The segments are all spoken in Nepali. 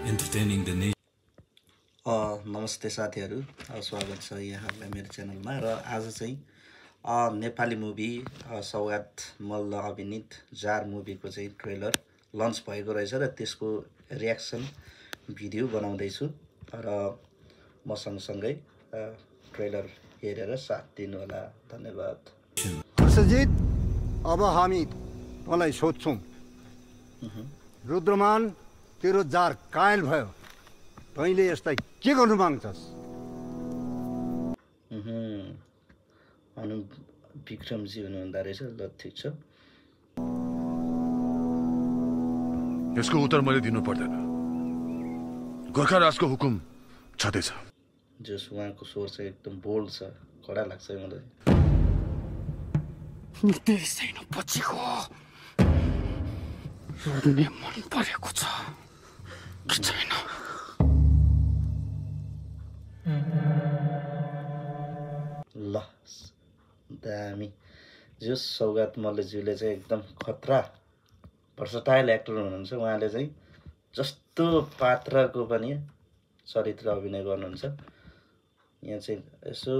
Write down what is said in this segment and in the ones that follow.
entertaining the nation. नमस्ते साथीहरू, स्वागत छ यहाँहरूलाई मेरो च्यानलमा। र आज चाहिँ नेपाली मुभी सौगात मल्ल अभिनीत जार मुभीको चाहिँ ट्रेलर लन्च भएको रहेछ र त्यसको रियाक्सन भिडियो बनाउँदैछु र म सँगसँगै ट्रेलर हेरेर साथ दिनु होला। धन्यवाद। हर्षजित, अब हामी तँलाई सोध्छौँ, रुद्रमान तेरो जार कायल भयो, तैँले यसलाई के गर्नु माग्छस्? अनु विक्रमजी हुनुहुँदो रहेछ। ल ठिक छ, यसको उत्तर मैले दिनु पर्दैन। गोर्खा राजको हुकुम छँदैछ। जस उहाँको स्वर चाहिँ एकदम बोल्ड छ, कडा लाग्छ मलाई। त्यसैन पछिको रुने मन परेको छ कि छैन? ल दामी। जो सौगात मल्लज्यूले चाहिँ एकदम खतरा भर्सटाइल एक्टर हुनुहुन्छ। उहाँले चाहिँ जस्तो पात्रको पनि चरित्र अभिनय गर्नुहुन्छ। यहाँ चाहिँ यसो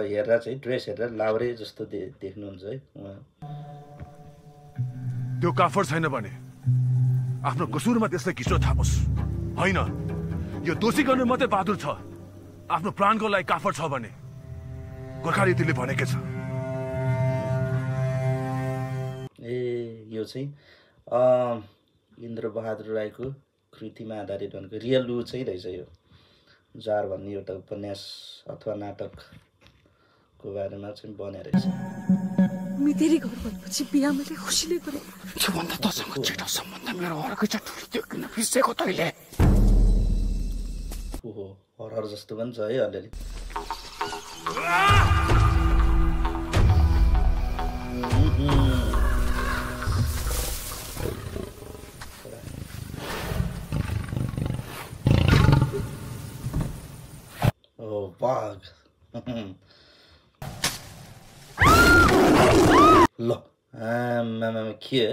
हेर्दा चाहिँ ड्रेस हेर्दा लाउरे जस्तो देख्नुहुन्छ है उहाँ। त्यो काफर छैन भने आफ्नो कसूरमा त्यसलाई किसो थापोस्। होइन, यो दोषी गर्नु मात्रै बहादुर छ। आफ्नो प्राणको लागि काफर छ भने गोर्खा रीतिले भनेकै छ। यो चाहिँ इन्द्रबहादुर राईको कृतिमा आधारित भनेको रियल लु चाहिँ रहेछ। यो जार भन्ने एउटा उपन्यास अथवा नाटकको बारेमा चाहिँ बने रहेछ। मेतेरी घर भनेपछि बिहा मैले खुसीले गरेको। त्योभन्दा तसँग छिटो सम्बन्ध मेरो अर्कै ठुलो किन बिर्सेको तैँले? ओहो, हरहर जस्तो पनि छ है अलिअलि। ओ बाघ। ल आमामा के?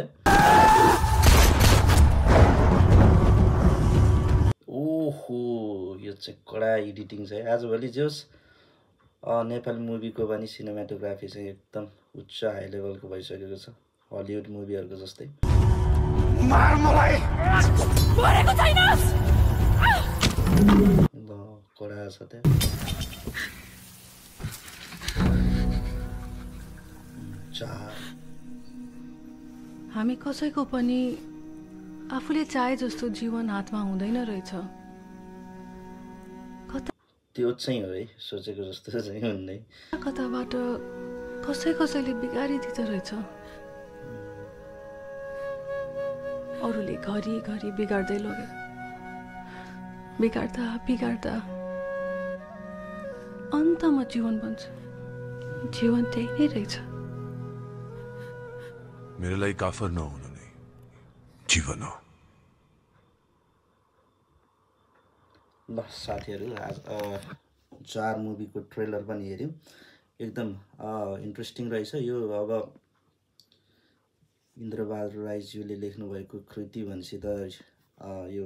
ओहो, यो चाहिँ कडा एडिटिङ छ। आजभोलि जोस् नेपाली मुभीको पनि सिनेमाटोग्राफी चाहिँ एकदम उच्च हाई लेभलको भइसकेको छ, हलिउड मुभीहरूको जस्तै। मार मलाई! मरेको छैनस्! ल कडा छ त्यहाँ। हामी कसैको पनि आफूले चाहे जस्तो जीवन हातमा हुँदैन रहेछ। त्यो चाहिँ हो है, सोचेको जस्तो चाहिँ हुँदै। कताबाट कसैले बिगारिदिँदो रहेछ। अरूले घरि बिगार्दै लग्यो। बिगार्दा अन्तमा जीवन बन्छ। जीवन त्यही नै रहेछ। मेरो लागि काफर नहुनु नै जीवन हो। ल साथीहरू, आज जार मुभीको ट्रेलर पनि हेऱ्यौँ। एकदम इन्ट्रेस्टिङ रहेछ। यो अब इन्द्रबहादुर राईज्यूले लेख्नुभएको कृति भनेपछि त यो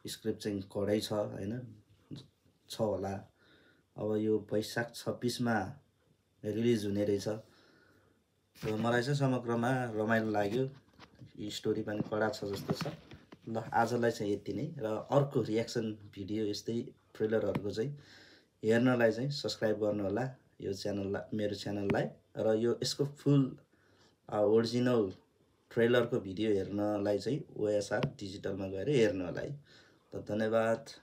स्क्रिप्ट चाहिँ कडै छ होइन, छ होला। अब यो वैशाख 26मा रिलिज हुने रहेछ। र मलाई चाहिँ समग्रमा रमाइलो लाग्यो। स्टोरी पनि कडा छ जस्तो छ। ल आजलाई चाहिँ यति नै। र अर्को रियाक्सन भिडियो यस्तै ट्रेलरहरूको चाहिँ हेर्नलाई चाहिँ सब्सक्राइब गर्नुहोला यो च्यानललाई, मेरो च्यानललाई। र यसको फुल ओरिजिनल ट्रेलरको भिडियो हेर्नलाई चाहिँ OSR डिजिटलमा गएर हेर्नु होला है। त धन्यवाद।